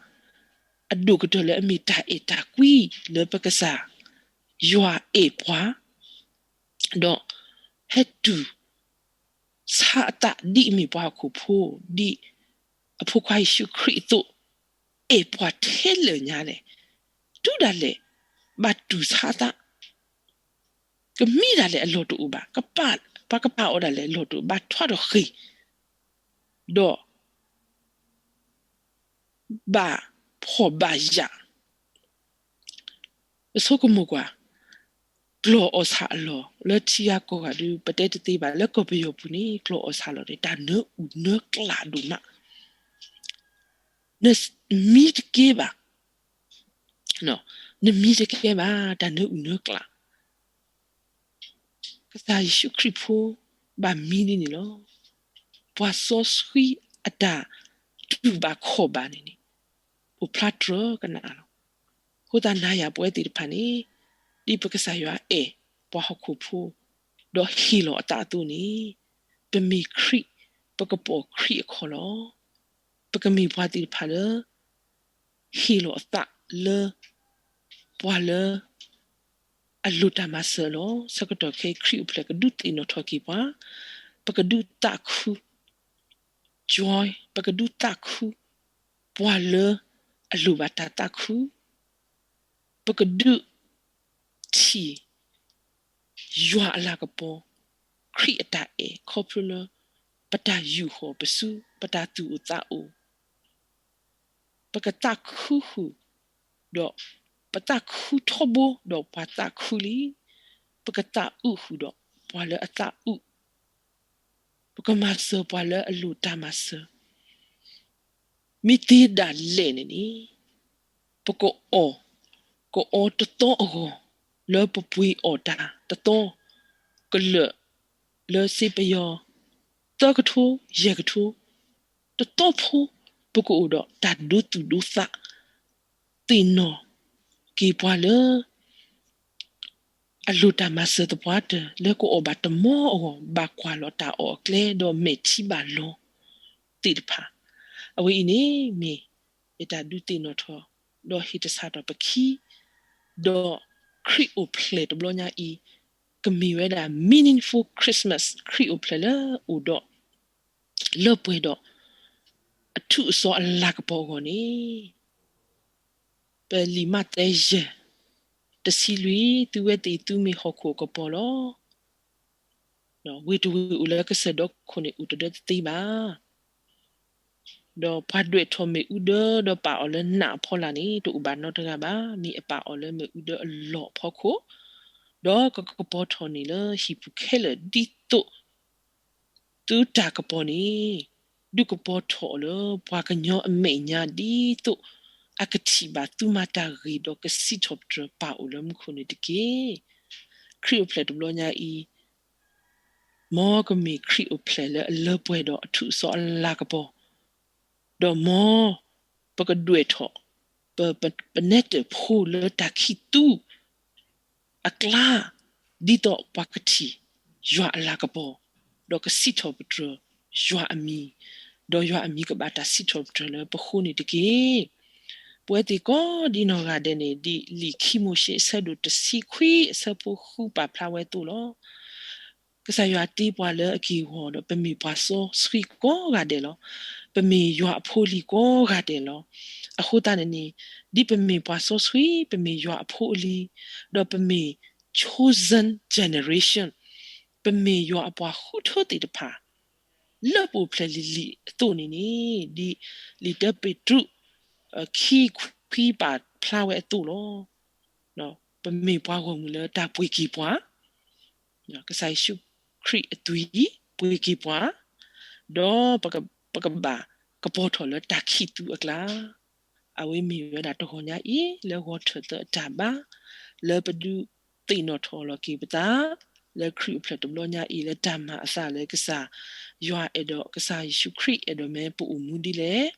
အဒိၣ်ကတၢၢ်လၢအမ့ၢ်တၢ်အဲၣ်တၢ်ကွံလၢပကစၢ်ယွၤအဲၣ်ပှၤ, ဒီးဟဲတူၢ်ဆါအသးဒ်အမ့ၢ်ပှၤဟီၣ်ခိၣ်ဖိ ဒ်အဖိခွါယ့ၣ်ၡူးခရံာ်အသိး, အဲၣ်ပှၤထဲလၢာ်ညါလဲၣ်, တုၤဒၣ်လဲာ် ဘၣ်တူၢ်ဆါအသး, ကမံဒၣ်လဲာ်အလီၢ်တအိၣ်ဘၣ်, ပှၤကပာ်အီၤဒၣ်လဲာ်အလီၢ်တအိၣ်ဘၣ် ဘၣ်ထွါထီၣ်ဃ့ၢ်, ဒီး ဘၣ်ဖှီၣ်ဘၣ်ယာ် ပဆိကမိၣ်ကွၢ်, ကျီၢ်အီၣ်ဆၣ်အလီၢ် လၢထံဂၤကီၢ်ဂၤဒုး ပတဲတသ့ဘၣ်, လၢကီၢ်ပယီၤပူၤန့ၣ် ကျီၢ်အီၣ်ဆၣ်အလီၢ်န့ၣ် တၢ်နၢအုၣ်နၢကျးဒိၣ်မး, နမံတကဲဘၣ်, နမံတကဲဘၣ် တၢ်နၢအုၣ်နၢကျး ကစၢ်ယ့ၣ်ၡူးခရံာ်ဖိ ဘၣ်မံဒ်န့ၣ်လီၤ. ပှၤစီဆှံအတၢ်တူၢ်ဘၣ်ခီၣ်ဘၣ်န့ၣ်န့ၣ် အိၣ်ဖျါတြၢၤကနၣ်လီၤ. အဃိသတးနၤယၤပဝဲသ့ၣ်တဖၣ်န့ၣ် ဒ်ပကစၢ်ယွၤအဲၣ်ပှၤဟီၣ်ခိၣ်ဖိ ဒီးဟ့ၣ်လီၤအသးအသိးန့ၣ် ပမ့ၢ်ခရံာ် ပကပိာ်ခရံာ်အခီၣ်လီၤ. ပကမ့ၢ်ပှၤသ့ၣ်တဖၣ်လၢ ဟ့ၣ်လီၤအသးလၢ ပှၤလၢ အလိၣ်တၢ်မၤစၢၤလီၤ. ဆၢကတီၢ်ခဲအံၤ ခရံာ်အိၣ်ဖျဲၣ်ကဒုးသ့ၣ်နီၣ်ထီၣ်က့ၤပှၤ, ပကဒုးသးခု joy, ပကဒုးသးခု ပှၤလၢအလိၣ်ဘၣ်တၢ်သးခု, ပကဒုးထံၣ် ယွၤအလၤကပီၤ, ခရံာ်အတၢ်အဲၣ် ခီဖျိလၢ ပတၢ်ယူာ်ဃီၤပစု, ပတၢ်သူၣ်အိၣ်သးအိၣ်, ပကသးခုဃုာ်, ဒီးပသးခုထီဘိဒီးပှၤသးခုလံ, ပကသးအုးဃုာ်ဒီးပှၤလၢအသးအုး, ပကမၤစၢၤပှၤလၢအလိၣ်တၢ်မၤစၢၤ, မ့ၢ်သ့ဒၣ်လဲာ်န့ၣ်န့ၣ်, ပကအီၣ်, ကအီတသီအဂီၢ်, လၢပပှ့ၤအီၣ်တၢ်တသီ, ကလၢာ်လၢစ့ပယီၤ, သၢကထိ, ယဲၢ်ကထိ, တသီဖိ, ပကအိၣ်ဒီးတၢ်ဒိသူၣ်ဒိသး, သ့ၣ်နီၣ်က့ၤပှၤလၢ အလိၣ်တၢ်မၤစၢၤသပှၢ်တၢၢ် လၢကအီၣ်ဘၣ်တမီအဂီၢ် ဘၣ်ကွၢ်လီၤတၢ်အီၣ်အကျဲ ဒီးမဲာ်ထံဘၣ်လီၤသ့ၣ်တဖၣ်, အဝဲအံၤန့ၣ်မ့ၢ် ယတၢ်ဒုးသ့ၣ်နီၣ်ထီၣ် ဒီးဟ့ၣ်တၢ်ဆၢကတီၢ်ပခံ, ဒီးခရံာ်အိၣ်ဖျဲၣ်တဘျီညါအံၤ ကမ့ၢ်ဝဲဒၣ် meaningful Christmas ခရံာ်အိၣ်ဖျဲၣ်လၢအိၣ်ဒီး လၢပှဲၤဒီး အထူးအစီအလၤကပီၤအဂီၢ်န့ၣ် ပလံာ်မးသဲယဲၢ် တဆံလွံၢ်, သုဝဲသ့ၣ်သုမ့ၢ်ဟီၣ်ခိၣ်အကပီၤလီၤ. ဝ့ၢ်တဝ့ၢ်အိၣ်လၢကစၢၢ်ဒီခိၣ်န့ၣ် အိၣ်တဒၢတသ့ဘၣ်. ဒီးပှၤဒွဲၣ်ထီၣ်မ့ၣ်အူဒၢ ဒီးပာ်အီၤလၢနးအဖီလာ်န့ၣ် တအိၣ်ဘၣ်နီတဂၤဘၣ်. မ့ၢ်အပာ်အီၤလၢမ့ၣ်အူဒၢအလီၢ်အဖီခိၣ်, ဒီးကကပီၤထီၣ်န့ၢ်လၢဟံၣ်ပူၤခဲလၢာ် ဒ်သိး သုတၢ်ကပီၤန့ၣ် ဒုးကပီၤထီၣ်အီၤလၢပှၤကညီအမဲာ်ညါ ဒ်သိးအကထံၣ်ဘၣ်သုမၤတၢ်ဂ့ၤ ဒီးကစံးထီၣ်ပတြၢၤပၢ်အိၣ်လၢမူခိၣ်န့ၣ်တက့ၢ်. ခရံာ်အိၣ်ဖျဲၣ်တဘျီညါအံၤ မ်ကမ့ၢ်ခရံာ်အိၣ်ဖျဲၣ်လၢအလၢပှဲၤဒီးအထူးအစီအလၤကပီၤ, ဒီးမ်ပကဒွဲၣ်ထီၣ် ပပနဲတၢၣ်ဖိလၢတၢ်ခံးသူ အကျါ, ဒ်သိးပှၤကထံၣ်ယွၤအလၤကပီၤ, ဒီးကစံးထီၣ်ပတြၢၤယွၤအမံၤ, ဒီးယွၤအမံၤကဘၣ်တၢ်စံးထီၣ်ပတြၢၤလၢပဃိန့ၣ်တက့ၢ်. ပဝဲသ့ၣ်ကိးဒ်နီၢ်ဂၤဒဲးန့ၣ် ဒ်လံာ်ခံမိၤၡ့အဆၢဒိၣ်တဆံခွံအဆၢဖိဃုပာ်ဖျါဝဲအသိးလီၤ. ကစၢ်ယွၤတ့ပှၤလၢအက့ၢ်အဂီၤဒီး ပမ့ၢ်ပှၤစီဆှံကိးဂၤဒဲးလီၤ. ပမ့ၢ်ယွၤအဖိအလံၤကိးဂၤဒဲးလီၤ. အဃိသတးန့ၣ်န့ၣ် ဒ်ပမ့ၢ်ပှၤစီဆှံ, ပမ့ၢ်ယွၤအဖိအလံၤ, ဒီးပမ့ၢ် chosen generation, ပမ့ၢ်ယွၤအပှၤဃုထၢသ့ၣ်တဖၣ် လၢပအိၣ်ဖျဲၣ်လံာ်လံာ်အသိးန့ၣ်န့ၣ် ဒ်လံာ်တၢပ့းတရူး ခံခွံပာ်ဖျါဝဲအသိးလီၤ. ပမ့ၢ်ပှၤဂီၢ်မုၢ်လၢတၢ်ပှ့ၤက့ၤပှၤ, ကစၢ်ယ့ၣ်ၡူးခရံာ်အသွံၣ်ပှ့ၤက့ၤပှၤ, ဒီးပကဘၣ်ကပီၤထီၣ်လၢတၢ်ခံးသူအကျါ. အဝဲမ့ၢ်ဝဲဒၣ်တဂီၤညါအံၤ လၢဂီၤထၢၣ်သၢအတၢ်ဘါ, လၢပဒုးသ့ၣ်နီၣ်ထီၣ်လီၤက့ၤပသး လၢခရံာ်အိၣ်ဖျဲၣ်တဘျီညါအံၤ လၢတၢ်မၤအသးလၢကစၢ်ယွၤအဲၣ်ဒိး ကစၢ်ယ့ၣ်ၡူးခရံာ်အဲၣ်ဒိးမ့ၢ်ပအိၣ်မူဒ်လဲၣ်,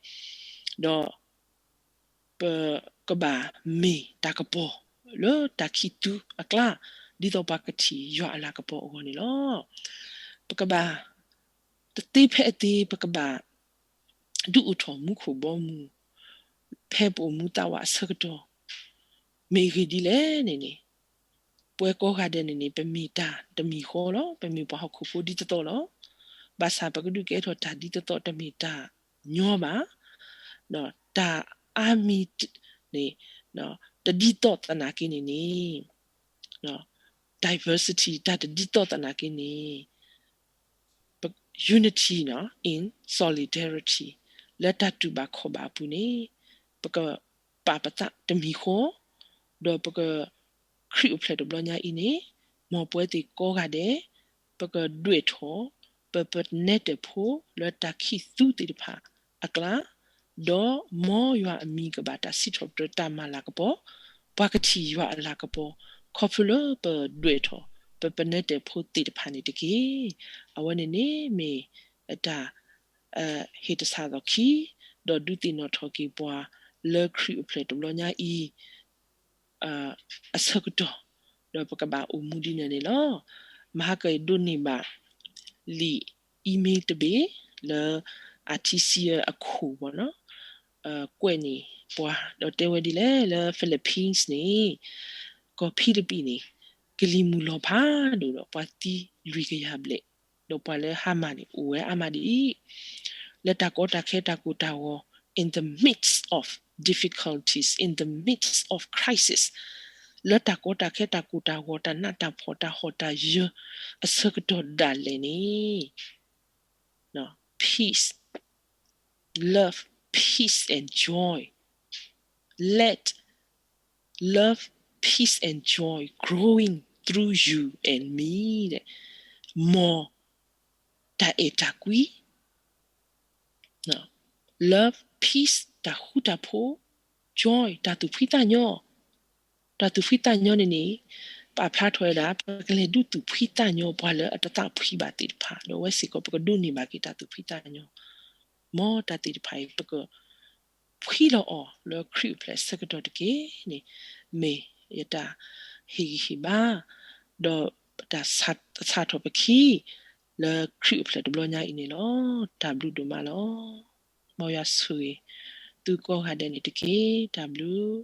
ဒီး ပကဘၣ်မ့ၢ်တၢ်ကပီၤလၢတၢ်ခံးသူအကျါ, ဒ်သိးပှၤကထံၣ်ယွၤအလၤကပီၤအဂီၢ်န့ၣ်လီၤ. ပကဘၣ် တသ့ဖဲအသ့ ပကဘၣ် ဒုးအိၣ်ထီၣ်မူခိၣ်ဘီမုၢ် ဖဲပအိၣ်မူသးဝးအဆၢကတီၢ် မ့ၢ်ဂ့ၢ်ဒ်လဲၣ်န့ၣ်န့ၣ်, ပဝဲကိးဂၤဒဲးန့ၣ်န့ၣ် ပမ့ၢ်တၢ်တမံၤဃီလီၤ. ပမ့ၢ်ပှၤဟီၣ်ခိၣ်ဖိဒ်သိးသိးလီၤ. ဘၣ်ဆၣ်ပကဒုးကဲထီၣ်တၢ်ဒ်သိးသိးတမ့ၢ်တၢ်ညီဘၣ်. တၢ်အါမံၤန့ၣ် တဒ်သိးသနာ်က့န့ၣ်န့ၣ် diversity တၢ်တဒ်သိးသနာ်က့န့ၣ် unity in solidarity လၢတၢ်တူၢ်ဘၣ်ခီၣ်ဘၣ်အပူၤန့ၣ် ပကပာ်ပသးတမံၤဃီ, ဒီးပက ခရံာ်အိၣ်ဖျဲၣ်တဘျီညါအံၤန့ၣ် မ်ပဝဲသ့ၣ်ကိးဂၤဒဲး ပကဒွဲၣ်ထီၣ် ပပနဲတၢၣ်ဖိလၢတၢ်ခံးသူသ့ၣ်တဖၣ်အကျါ, ဒီးမ်ယွၤအမံၤကဘၣ်တၢ်စံးထီၣ်ပတြၢၤတၢ်မၤလၤကပီၤ, ပှၤကထံၣ်ယွၤအလၤကပီၤ ခီဖျိလၢပဒွဲၣ်ထီၣ် ပပနဲတၢၣ်ဖိသ့ၣ်တဖၣ်န့ၣ်တက့ၢ်. အဝဲန့ၣ်န့ၣ်မ့ၢ်တၢ် ဟ့ၣ်တၢ်ဆၢကတီၢ်ခံ, ဒီးဒုးသ့ၣ်နီၣ်ထီၣ်က့ၤပှၤလၢခရံာ်အိၣ်ဖျဲၣ်တဘျီညါအံၤ အဆၢကတီၢ်, ဒီးပကဘၣ်အိၣ်မူဒ်န့ၣ်န့ၣ်လီၤ. မဟါကဒိးန့ၢ်ဘၣ် လံာ် email တဘ့ၣ် လၢ အထံဆံအခိၣ်ဘီနီၤ ကွဲးန့ၢ်ပှၤ ဒီးတဲဝဲဒ်လဲၣ် လၢ Philippines န့ၣ် ကီၢ်ဖံလပံၣ်န့ၣ် ကလံၤမုၢ်လီၤဖးဒိၣ်ဒီး ပှၤသံလွံၢ်ကယၤဘျဲၣ်, ဒီးပှၤလၢဟါမၢ်န့ၣ် အိၣ်ဝဲအါမးဒ်အံၤ, လၢတၢ်ကီတၢ်ခဲတၢ်ကိၢ်တၢ်ဂီၤ in the midst of difficulties, in the midst of crisis, လၢတၢ်ကီတၢ်ခဲတၢ်ကိၢ်တၢ်ဂီၤ တၢ်နးတၢ်ဖှီၣ်တၢ်ဟီၣ်တၢ်ယၢၤ အဆၢကတီၢ်ဒၣ်လဲာ်န့ၣ် peace, love, peace and joy, let love, peace and joy growing through you and me မ်တၢ်အဲၣ်တၢ်ကွံ love, peace တၢ်ဃူတၢ်ဖိး, joy တၢ်သူၣ်ဖှံသးညီ, တၢ်သူၣ်ဖှံသးညီန့ၣ်န့ၣ် ပာ်ဖျါထီၣ်ဝဲဒၣ် ပကလဲၤဒုးသူၣ်ဖှံသးညီပှၤလၢအတသးဖှံဘၣ်သ့ၣ်တဖၣ် ဒီးအဝဲစ့ၢ်ကီးပကဒိးန့ၢ်ဘၣ်က့ၤတၢ်သူၣ်ဖှံသးညီ, မ်တၢ်သ့ၣ်တဖၣ်အံၤ ပကဖှံလီၤအီၤလၢခရံာ်အိၣ်ဖျဲၣ်ဆၢကတီၢ်တက့ၢ်န့ၣ် မ့ၢ်ယတၢ်ဟ့ၣ်ဂံၢ်ဟ့ၣ်ဘါ ဒီးတၢ်စးထီၣ်ပခံ လၢခရံာ်အိၣ်ဖျဲၣ်တဘျီညါအံၤန့ၣ်လီၤ. တၢ်ဘျုးဒိၣ်မးလီၤ. မ်ယွၤဆိၣ်ဂ့ၤသုကိးဂၤဒဲးန့ၣ်တက့ၢ်. တၢ်ဘျုး